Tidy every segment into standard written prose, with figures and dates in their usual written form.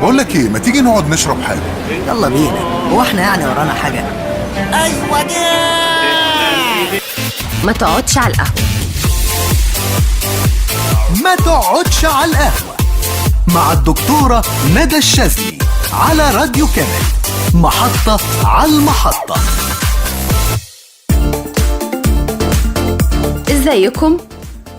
بقول لك ايه، ما تيجي نقعد نشرب حاجه؟ يلا بينا، هو احنا يعني ورانا حاجة؟ ايوه دي. ما تقعدش على القهوة. ما تقعدش على القهوة مع الدكتورة ندى الشاذلي على راديو كامل، محطة على المحطة. ازيكم؟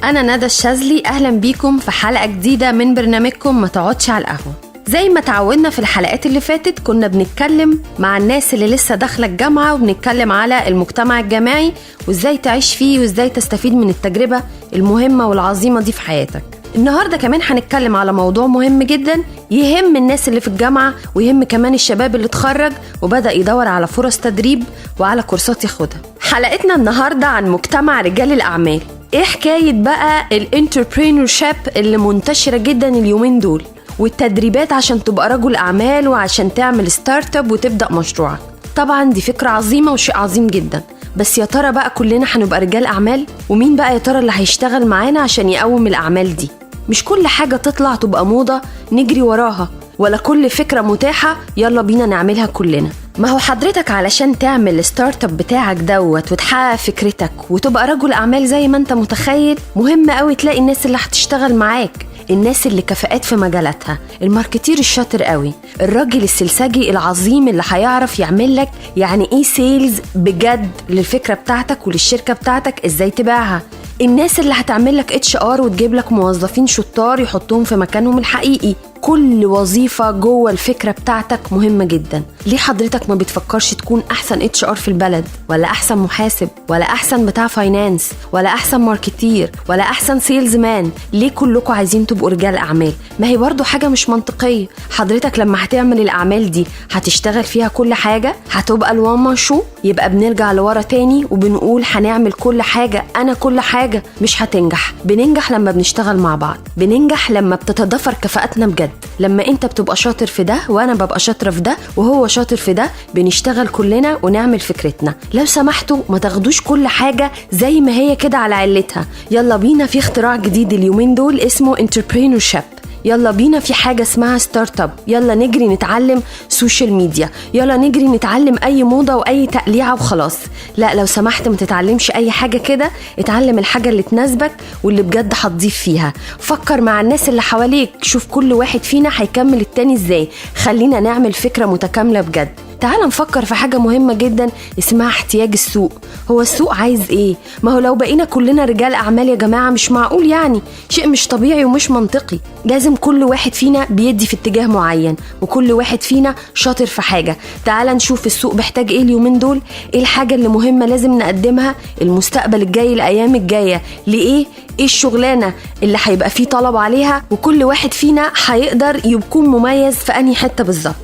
أنا ندى الشاذلي، أهلا بيكم في حلقة جديدة من برنامجكم ما تقعدش على القهوة. زي ما تعودنا في الحلقات اللي فاتت كنا بنتكلم مع الناس اللي لسه داخلة الجامعة، وبنتكلم على المجتمع الجامعي وازاي تعيش فيه وازاي تستفيد من التجربة المهمة والعظيمة دي في حياتك. النهاردة كمان هنتكلم على موضوع مهم جدا يهم الناس اللي في الجامعة ويهم كمان الشباب اللي اتخرج وبدأ يدور على فرص تدريب وعلى كورسات ياخدها. حلقتنا النهاردة عن مجتمع رجال الأعمال. ايه حكاية بقى ال entrepreneurship اللي منتشرة جدا اليومين دول، والتدريبات عشان تبقى رجل أعمال وعشان تعمل startup وتبدأ مشروعك؟ طبعا دي فكرة عظيمة وشيء عظيم جدا، بس يا ترى بقى كلنا هنبقى رجال أعمال؟ ومين بقى يا ترى اللي هيشتغل معانا عشان يقوم الأعمال دي؟ مش كل حاجة تطلع تبقى موضة نجري وراها، ولا كل فكرة متاحة يلا بينا نعملها كلنا. ما هو حضرتك علشان تعمل ال startup بتاعك دوت وتحقق فكرتك وتبقى رجل أعمال زي ما انت متخيل، مهم قوي تلاقي الناس اللي هتشتغل معاك، الناس اللي كفاءات في مجالاتها، ال marketer الشاطر قوي، الراجل السلسجي العظيم اللي هيعرف يعمل لك يعني ايه sales بجد للفكرة بتاعتك وللشركة بتاعتك ازاي تبيعها، الناس اللي هتعمل لك HR وتجيب لك موظفين شطار يحطوهم في مكانهم الحقيقي. كل وظيفة جوه الفكرة بتاعتك مهمة جدا. ليه حضرتك ما بتفكرش تكون أحسن HR في البلد، ولا أحسن محاسب، ولا أحسن بتاع finance، ولا أحسن marketer، ولا أحسن salesman؟ ليه كلكم عايزين تبقوا رجال أعمال؟ ما هي برضو حاجة مش منطقية. حضرتك لما هتعمل الأعمال دي هتشتغل فيها كل حاجة، هتبقى ال one man show. يبقى بنرجع لورا تاني وبنقول هنعمل كل حاجة، أنا كل حاجة، مش هتنجح. بننجح لما بنشتغل مع بعض، بننجح لما بتتضافر كفاءتنا بجد، لما انت بتبقى شاطر في ده وانا ببقى شاطرة في ده وهو شاطر في ده، بنشتغل كلنا ونعمل فكرتنا. لو سمحتوا ما تاخدوش كل حاجة زي ما هي كده على علتها. يلا بينا في اختراع جديد اليومين دول اسمه entrepreneurship، يلا بينا في حاجة اسمها startup، يلا نجري نتعلم social media، يلا نجري نتعلم أي موضة وأي تقليعة وخلاص. لا لو سمحت ما تتعلمش أي حاجة كده، اتعلم الحاجة اللي تناسبك واللي بجد هتضيف فيها. فكر مع الناس اللي حواليك، شوف كل واحد فينا هيكمل التاني ازاي، خلينا نعمل فكرة متكاملة بجد. تعال نفكر في حاجة مهمة جدا اسمها احتياج السوق. هو السوق عايز ايه؟ ما هو لو بقينا كلنا رجال أعمال يا جماعة مش معقول، يعني شيء مش طبيعي ومش منطقي. لازم كل واحد فينا بيدي في اتجاه معين وكل واحد فينا شاطر في حاجة. تعال نشوف السوق بيحتاج ايه اليومين دول، ايه الحاجة اللي مهمة لازم نقدمها المستقبل الجاي، الأيام الجاية لإيه، ايه الشغلانة اللي هيبقى فيه طلب عليها، وكل واحد فينا هيقدر يكون مميز في أنهي حتة بالظبط.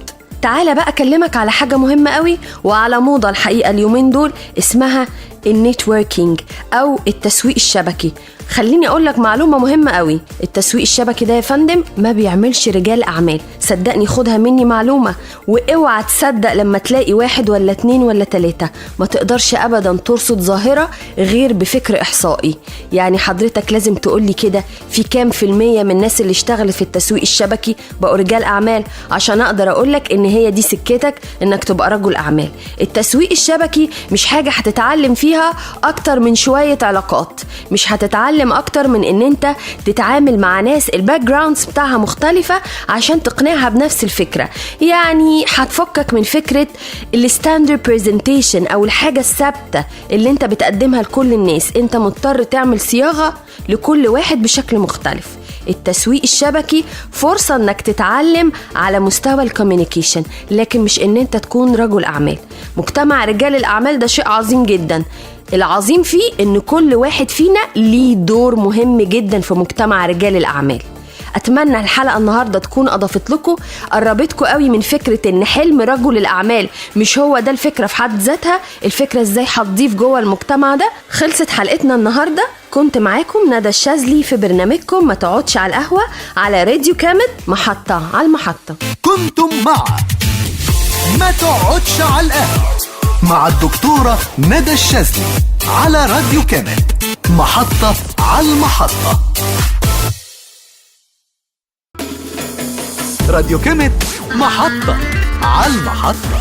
تعالى بقى أكلمك على حاجة مهمة قوي وعلى موضة الحقيقة اليومين دول اسمها ال networking أو التسويق الشبكي. خليني أقول لك معلومة مهمة قوي، التسويق الشبكي ده يا فندم ما بيعملش رجال أعمال، صدقني خدها مني معلومة، واوعى تصدق لما تلاقي واحد ولا اتنين ولا تلاتة. ما تقدرش أبدا ترصد ظاهرة غير بفكر إحصائي. يعني حضرتك لازم تقولي كده في كام في المية من الناس اللي اشتغلت في التسويق الشبكي بقوا رجال أعمال عشان أقدر أقولك إن هي دي سكتك إنك تبقى رجل أعمال. التسويق الشبكي مش حاجة هتتعلم فيها أكتر من شوية علاقات، مش هتتعلم اكتر من ان انت تتعامل مع ناس ال backgrounds بتاعها مختلفة عشان تقنعها بنفس الفكرة. يعني هتفكك من فكرة ال standard presentation او الحاجة الثابتة اللي انت بتقدمها لكل الناس، انت مضطر تعمل صياغة لكل واحد بشكل مختلف. التسويق الشبكي فرصة انك تتعلم على مستوى ال communication، لكن مش ان انت تكون رجل اعمال. مجتمع رجال الاعمال ده شيء عظيم جدا، العظيم فيه ان كل واحد فينا ليه دور مهم جدا في مجتمع رجال الاعمال. اتمنى الحلقة النهاردة تكون اضافت لكم، قربتكم قوي من فكرة ان حلم رجل الاعمال مش هو ده الفكرة في حد ذاتها، الفكرة ازاي هتضيف جوه المجتمع ده. خلصت حلقتنا النهاردة، كنت معاكم ندى الشاذلي في برنامجكم ما تقعدش على القهوة على راديو كامل، محطة على المحطة. كنتم مع ما تقعدش على القهوة مع الدكتورة ندى الشاذلي على راديو كامل، محطة على المحطة. راديو كيمت، محطة على المحطة.